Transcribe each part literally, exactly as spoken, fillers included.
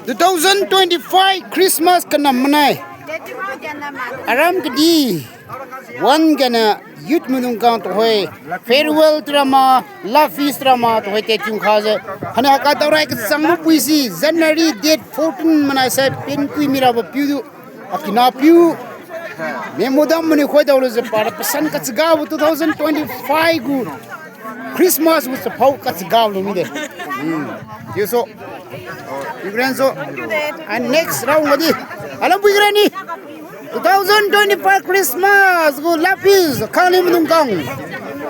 Two thousand twenty-five Christmas kanam manai. Aram kadi. Wan gana youth maidung khang tuhoi. Farewell drama, love feast drama tuhoi te tiung khajiu. Hane haka daorai kachang mapui si January date fourteen manai sai pin kui mirabo piu du. Akina piu. Memo dam mani khoi daolu je para pasan kachagabo two thousand twenty-five gu Christmas gu chaphao kachagabo lu mide. Hmm. Chiuso. Ukraine so. And next round gadi. Alam pui grani. Two thousand twenty-five Christmas gu love feast khangli maidung khang.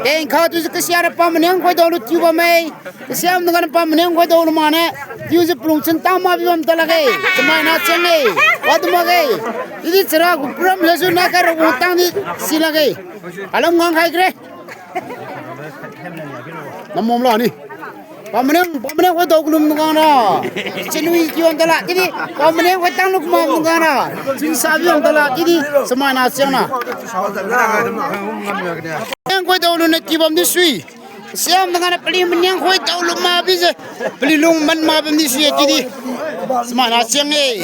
Tengkha tu kasiara pamaniang khoi daolu tiu bamme. Kasiam nungana pamaniang khoi daolu mane. Tiu je palung chun tama bibam talakge. Chamaina cheng e. Wadu makge. Idi chara gu program lesu na karo gu tang di silakge. Alam ngang khai kre. Namom la ni. Pamaniang, pamaniang khoi daolu maidung khang na. Chinwi kiwang tala, tidi. Pamaniang khoi tanglu kuma maidung khang na. Chinsa biwang tala, tidi. Chamaina siang na. Pamaniang khoi daolu na kibam di sui. Siam maidung khang na pali maniang khoi daolu ma bijiu. Pali lung man ma bam di sui, tidi. Chamaina siang e.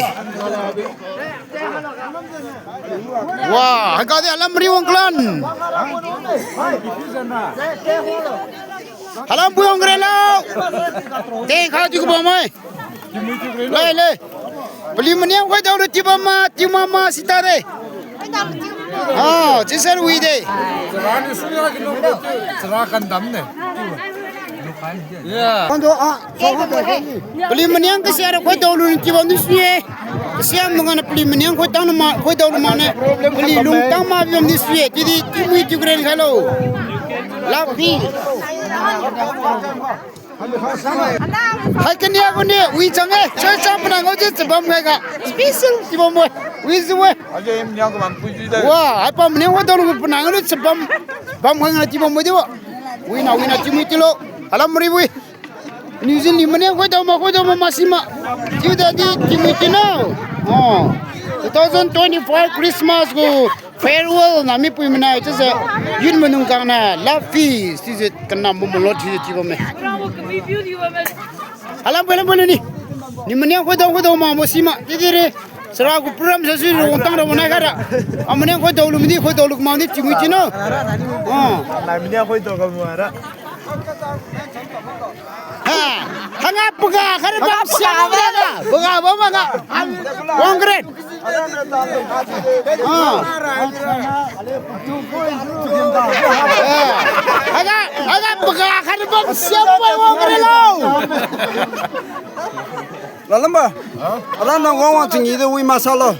Wah, haiga di alam ri wang klan. Alam bui wang kre lau. Tengkha di kubam mai. Lai, lai. Pali maniang khoi daolu tiu bam ma, tiu ma ma sita de. Ah, chisar wi de. Chara ni suya kinu, chara kandam ne. Ya. Pali maniang kasiara khoi daolu ni kibam di sui e. Kasiam nungana pali maniang khoi tang nama, khoi daolu mane. Pali lung tang ma bam di sui e. Tidi, timui tiu kren khailo. Lapi. Hai kania buni, wi chang e. Choi chang panang o je chabam khai ga. Special kibam we. Wi zu we. Wa, hai pamaniang khoi daolu panang o chabam. Bam khai ga kibam we di wa. Wina, wina, timui tilo. Alam ri wi. New Zealand maniang khoi dao ma, khoi dao ma, masima. Tiu dadi, timui tino. Oh. Two thousand twenty-five Christmas gu farewell na mipui manai chiujiu. Youth maidung khang na, love feast, chiujiu kanam mumulot chiujiu tiu bamme. Alam bui, alam bui ni. Ni maniang khoi dao, khoi dao ma, masima. Tidi re. Chara gu program sa sui ru wang tang ra wang nai khaira. Amaniang khoi daolu midi, khoi daolu ma di timui tino. Ah. Nai maniang khoi dao ga muara. Ha, hanga paga khaira bam siam paga, paga bam manga. Wang kren. Ha. Ha, hanga, hanga paga khaira bam siam wang kren lo. Lalamba. Ara nang wang wang tinggi de wi masalo.